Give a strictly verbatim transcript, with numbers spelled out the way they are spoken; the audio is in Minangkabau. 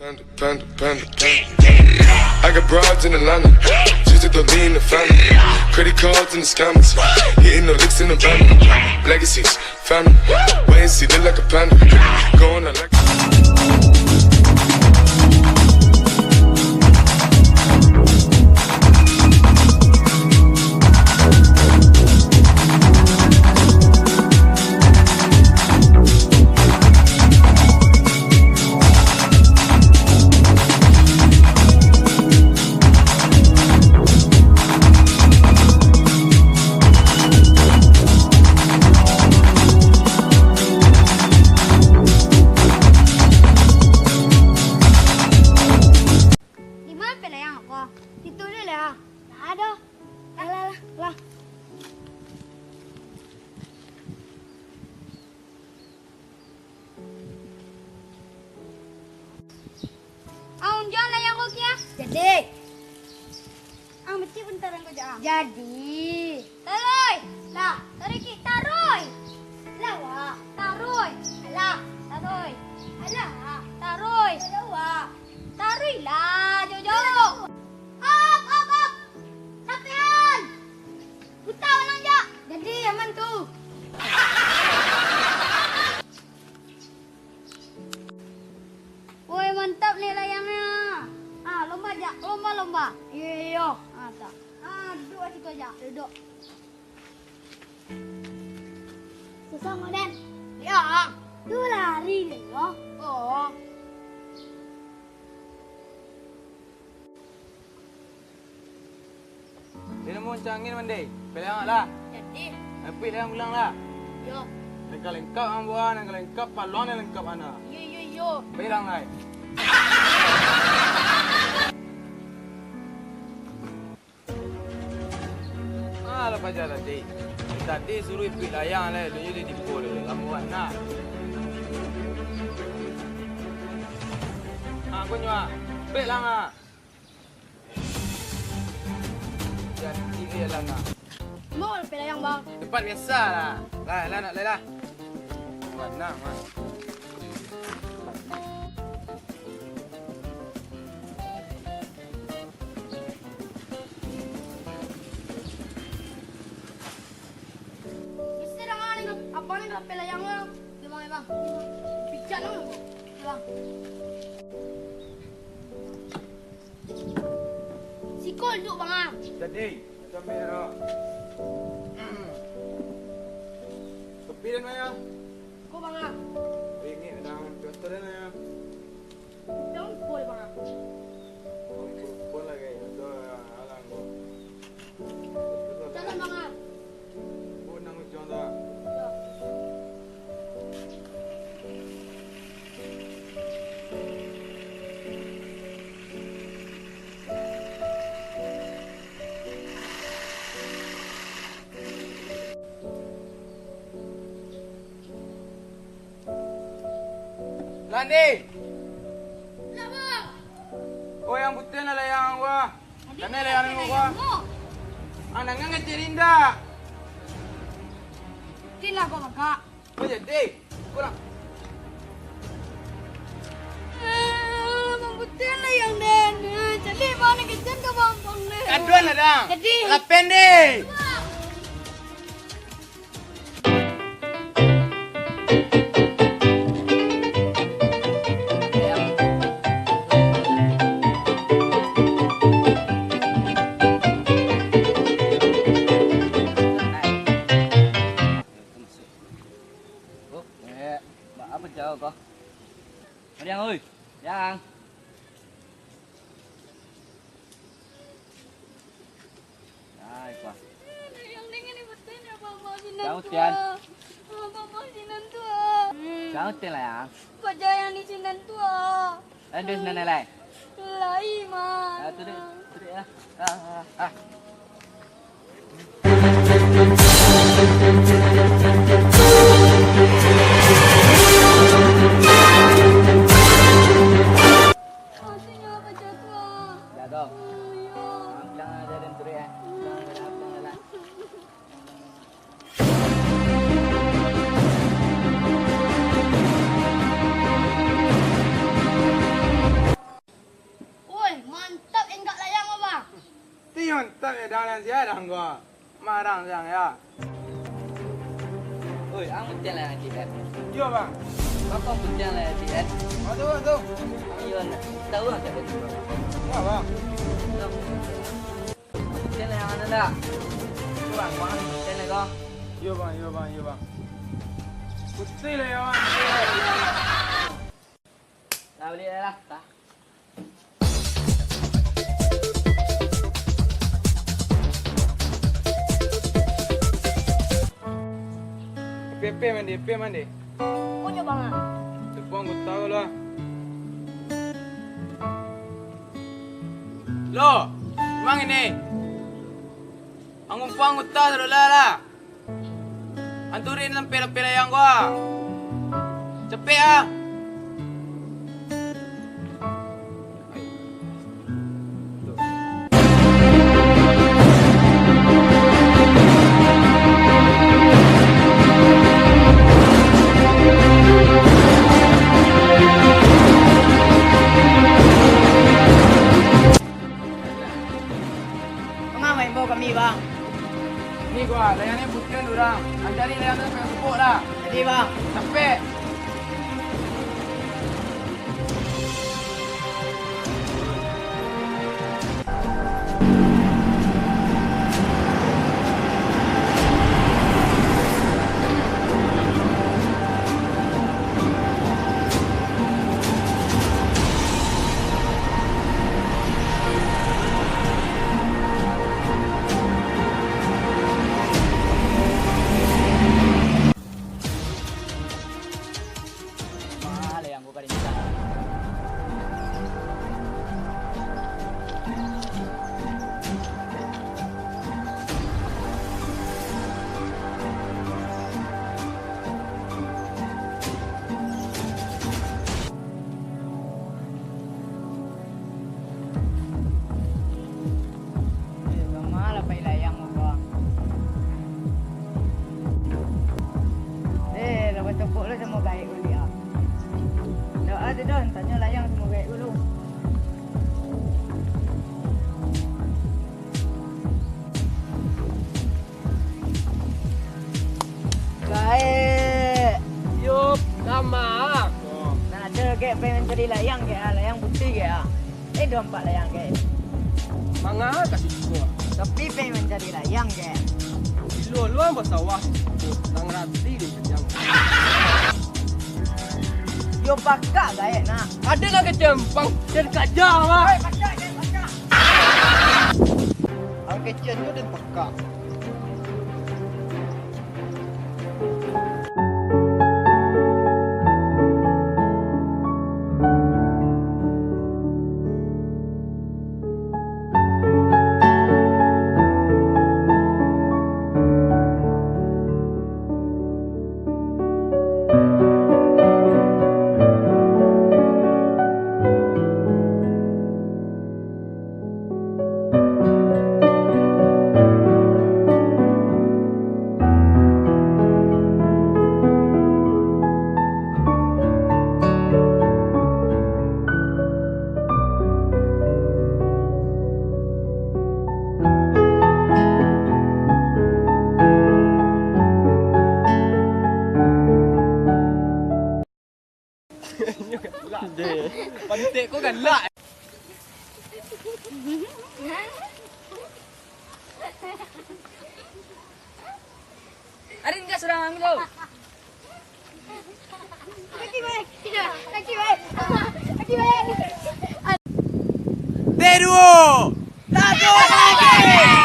Panda, panda, panda, panda. I got broads in Atlanta, just to lean the family. Credit cards and the scammers, hitting the licks in the van. Legacies, family, wait and see, look like a panda. Going out like Di ma pelayang ko? Situ dulu lah. Ndak ado. Lah, lah, lah, lah. Ang jan layang ko, Kia. Jadi. Ang beci bentaran ko, Jang. Jadi. Taruih. Lah, taruih, Ki, taruih. Lah, wah. Taruih. Alah, taruih. Alah, taruih. Alah, wah. Taruihlah, Jojo. Op, op, op. Tapian. Buta manang, Jak. Jadi, aman tu. Woi, mantap ni layangnya. Ah, lomba, Jak. Lomba, lomba. Iyo, iyo. Ah, tak. Ah, duduk situ, Jak. Duduk. Susah, Mak Den. Ya. Tu lari ni, yo. Oh. Dia nemu mancang angin, Mandai. Pelayang lah. Jadi. Napik layang pulang lah. Yo. Lengkap-lengkap ang buah, lengkap-lengkap paluang, lengkap ana. Yo, yo, yo. Pelayang lah. Ah, lah paja tadi. Tadi suruh ipik layang lai, lu jadi tipu dia. Lama buat nak. Ah, aku nyuak. Pik lah, Mak. Jadi, eh, lah, Mak. Mau lah pik layang, Bang. Tempat biasa lah. Lah, lah, nak, lah, lah. Buat nak, Mak. Bisa dah, Bang, ni, apa ni, Bang, pik layang, Bang? Ni, Bang, ni, Bang. Pijak dulu, Bang. Ni, Bang. Siko duduk, Bang, ah. Jadi, macam ni, Bang. Kopi dan, Bang, ya? Ko, Bang, ah. Ringit dan cuaca dan, ya. Jangan pukul, Bang, ah. Pukul lagi, itu alang, Bang. Jalan, Bang, ah. Pun nang ujung dah. Ya. Landi! Lah, Bang. Oh, yang putih lah layang gua. Tadi. Tanah layang gua. Layang gua. Anaknya ngecil indak. Tin lah kau bakak. Oh, jadi. Kurang. Ah, Bang, putih lah yang den. Ah, jadi mana kejan ke Bang, Bang, deh? Kaduan lah, dang. Jadi. Lapen deh. Bang. Oh, eh, ba-, apo jauh ko? Mariang, oi. Mariang. Ai, kuah. Yang dengan ibu tanya, Mama sinan. Jauh, Tian. Mama sinan tu, ah. Jauh, Tian, lah, yang. Paja yang di sinan tu, ah. Lanjut, sinan, lai. Lai, Man. Ah, tu dek, tu dek, ah. Ah, ah, ah. Maksudnya apa, Cakra? Dah, dah. Hmm, iya. Jangan jadi turik, eh. Jangan jadi apa lah. Siadang ko. Marang siang ya. Oi, ang putiang lai, Adi, kan? Iyo, Bang. Bakong putiang lai, Adi, kan? Aduh, aduh. Iyo, nak. Tahu ang tak ada tu, Bang? Ya, Bang. Putiang lai, ang ada tak? Itu, Bang, Bang, putiang lai, kau. Iyo, Bang, iyo, Bang, iyo, Bang. Putiang lai, ya, Bang. Lah, bali lah, lah. Epe, epe mande, epe mande. Punyo bangan. Tepung anggota lah. Lo, mang ini. Angumpuang anggota sadolah lah. Anturin sampai lapeh layang ko, ah. Capek, ah. Manga maimbau kami, Bang? Ni gua, layang ni putiang urang. Ancari layang tu sampai supuak dah. Jadi, Bang. Capek. Wah, layang gua ka lincah. Eh, kama lah pai layang ko. Eh, lah bacokok lo samo gaek ko liak. Ndak ado doh, tanyo layang samo gaek ko lo. Gaek. Yo, kama. Nah, ado gaek pai mancari layang, gaek, ah, layang putiang, gaek, ah. Eh, duo ampek layang, gaek. Manga ka situ? Tapi pai mancari layang, gaek. Di lua-lua basawah, nang rati di kejang. Yo pakak, gaek, nak. Ado lah kecempang, dan kaja, mah. Oi, pakak, gaek, pakak. Ang kecen tu den pakak. Pantek ko galak. Arin ka surang ang tu. Kaki baik. Kaki baik. Kaki baik. Teruo. Satu lagi.